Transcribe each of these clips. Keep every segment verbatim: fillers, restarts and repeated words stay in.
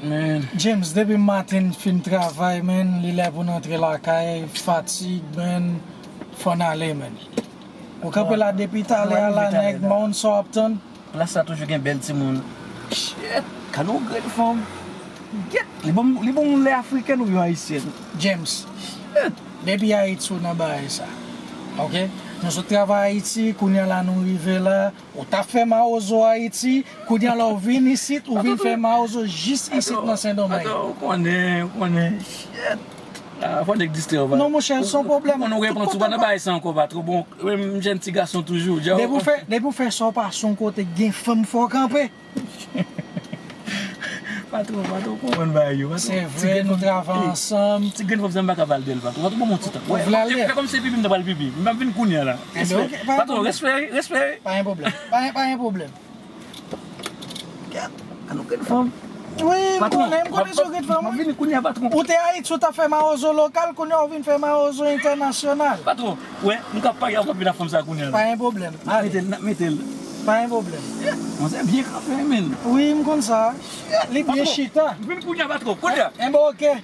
Man. James, depi maten n fin travay, man, li lè pou n antre lakay, fatig, man, fò n ale, man. Ou kanpe la depi talè a la, nèg, man, sa w ap tann? Plas la toujou gen bèl timoun. Shit, gad yon grenn fanm. Get, li bon, li bon moun lè afrikèn oubyen ayisyèn. James, depi Ayiti w nan bagay sa. Ok? Nou sot travay Ayiti, kounye a la nou rive la. Ou t ap fè mawozo Ayiti, kounye a la w vin isit, ou vin fè mawozo jis isit nan Sendomeng. Ou konnen, ou konnen. Shit. Ah, fò nèg distrè w, pa. Non, monchè, se yon pwoblèm. Ou konnen ou gen pran tou pa nan bagay sa ankò, pa twò bon. Menm jèn ti gason toujou, djè. Depi w fè, depi w fè sa w pase yon kote k gen fanm, fò w kanpe. Patwon, patwon, konprann bagay yo, patwon. Se vre, nou travay ansanm. Ti grenn fanm sa m pa ka pale de l, patwon. Patwon, ban m yon ti tan. Ou vle ale? Fè kòmsi se pipi m ta pral pipi. M ap vin kounye a la. Respè. Patwon, respè, respè. Pa gen pwoblèm. Pa gen, pa gen pwoblèm. Gad, an nou grenn fanm. Wi, m konnen, m konnen se yon grenn fanm. M ap vini kounye a, patwon. Ou te Ayiti, ou t ap fè mawozo lokal, kounye a ou vin fè mawozo entènasyonal. Patwon, wè, m ka pare avèk fanm sa kounye a la. Pa gen pwoblèm. Ale. N ap mete l, n ap mete l. Pa gen pwoblèm. Manzè byen kanpe, men. Wi, m konn sa. Li byen chita. M vin kounye a, patwon, kounye a. Enben, oke.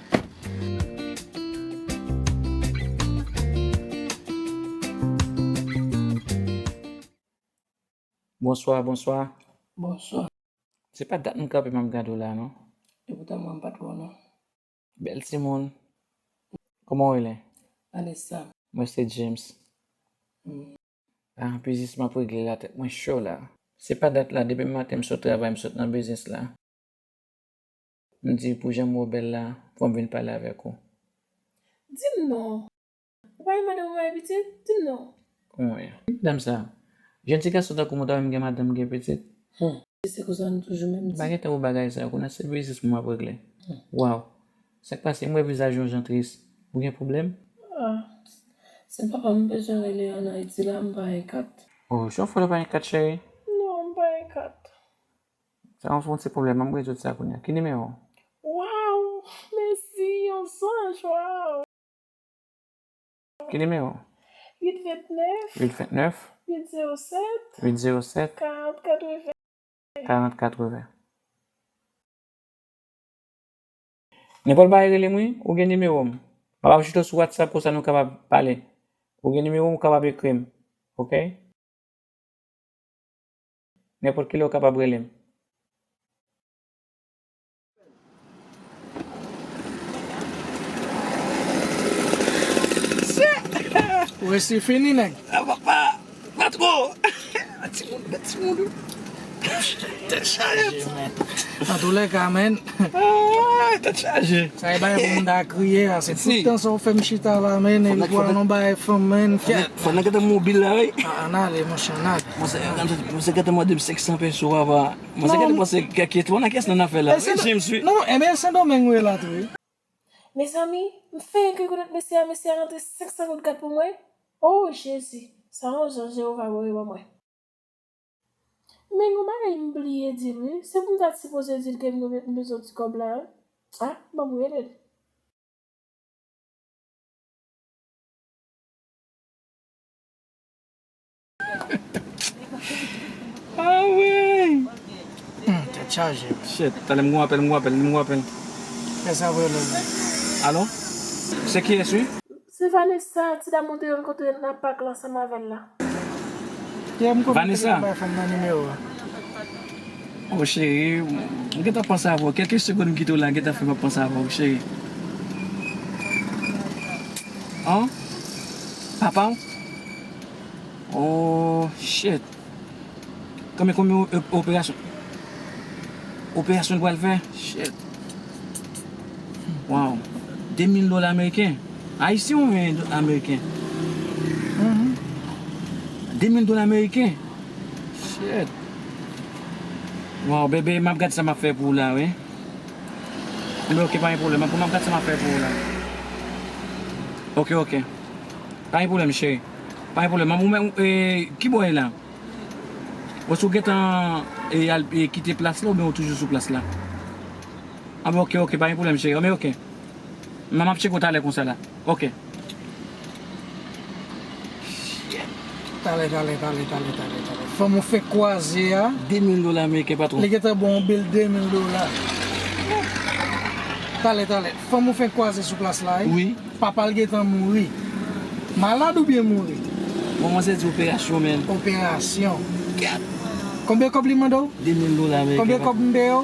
Bonswa, bonswa. Bonswa. Se pa dat m kanpe m ap gade w la, non? E poutan mwen m pa t wè w, non. Bèl timoun. Kòman w rele? Vanessa. Mwen se James. Hmm. Ah, biznis m ap regle la, tèt mwen cho la. Se pa dat la, depi maten m sot travay, m sot nan biznis la. M di pou jan m wè w bèl la, fò m vin pale avèk ou. Di m non. Ou pa vin mande pou mwen pitit? Di m non. Kòman w ye? Madanm sa. Jèn ti gason tankou mwen, ta wè m gen madanm, m gen pitit? Hmm. Se konsa nou toujou menm di. M pa gen tan pou bagay sa yo, kounye a se biznis mwen m ap regle. Hmm. Waw. Sa k pase? M wè vizaj ou yon jan tris. Ou gen pwoblèm? Ah. Se papa m bezwen rele an Ayiti la, m pa gen kat. Oh, se yon fòt ou pa gen kat, cheri? Non, m pa gen kat. Sa yon, yon ti pwoblèm, m ap rezoud sa kounye a. Ki nimewo w? Waw, mèsi, yon zanj, waw. Ki nimewo? Uit vennèf. Uit vennèf. Uit zewo sèt. Uit zewo sèt. Karant katreven. Karant katreven. Nenpòt bagay rele m wi, ou gen nimewo m. M ap ajoute w sou WhatsApp konsa nou kapab pale. Ou gen nimewo m, ou kapab ekri m. Oke? Nenpòt kilè ou kapab rele m. Ou resi fini, nèg. Ah, papa, patwon. Timoun, timoun. Tèt chaje, man. Antoulèka, man. Ah, tèt chaje. Sa e bay pou moun ta kriye a. Se tout tan sa ou fè m chita la, man, epi pou al nan bay fanm, man. Fò n gentan mobil la, wi. Ah, ann ale, monchè, ann ale. Mwen se, mwen se gentan mande m senk san peso, papa. Mwen se gentan panse kèk etwa nan kès nan afè la. Wi, James, wi. Non, non, enben, Sendomeng ou ye la tou, wi. Mezanmi, m fenk rekonèt mesye a, mesye a rantre senk san goud kat pou mwen. Oh, Jezi, sa yon zanj Jewova voye ban mwen. Men gon bagay m bliye di l, wi. Se pou m ta t sipoze di l ke m, m bezwen ti kòb la, wi. Ah, ban m rele l. Ah wi! Hmm, tèt chaje. Shit, talè m gon apèl, m gon apèl, m gon apèl. Fè sa vre, lè. Alo? Se kiyès, wi? Se Vanessa, ti dam ou te rankontre nan pak la ansanm avè l la. Vanessa? Bay fanm nan nimewo a. Oh, cheri, m gentan panse avè w. Kèlke segonn m kite w la, gentan fè m ap panse avè w, cheri. An? Papa w? Oh, shit. Konbyen, konbyen o-, o-, operasyon? Operasyon l pral fè? Shit. Wow. De mil dola ameriken. Ayisyen oubyen do-, ameriken? Mhm. De mil dola ameriken. Shit. Wow, bebe, m ap gad sa m ap fè pou ou la, wi. Enben, oke, pa gen pwoblèm. M ap gad sa m ap fè pou ou la. Oke, oke. Pa gen pwoblèm, cheri. Pa gen pwoblèm. Ou menm, e, ki bò w ye la? Ou si w gentan, e, al, e, kite plas la oubyen ou toujou sou plas la? Anben, oke, oke, pa gen pwoblèm, cheri. Anben, oke. M ap tcheke w talè konsa la. Oke. Talè, talè, talè, talè, talè, talè. Fanm ou fenk kwaze a. De mil dola ameriken, patwon. Li gentan ba w yon bil de mil dola. Talè, talè. Fanm ou fenk kwaze sou plas la, wi. Wi. Papa l gentan mouri. Malad oubyen mouri? Manman se di operasyon, men. Operasyon. Gad. Konbyen kòb li mande w? De mil dola ameriken. Konbyen kòb m peye w?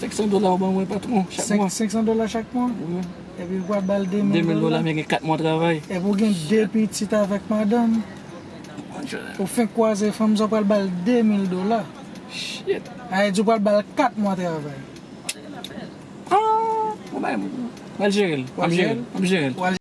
Senk san dola ou ban mwen, patwon, chak mwa. Senk san dola chak mwa? Wi. Epi ou pral ba l de mil dola? De mil dola ameriken, kat mwa travay. Epi ou gen de pitit avèk madanm. Ou fenk kwaze fanm sa, ou pral ba l de mil dola. Shit. Sa vle di ou pral ba l kat mwa travay. Ah, bon, bay, m ap jere l. M ap jere l. M ap jere l.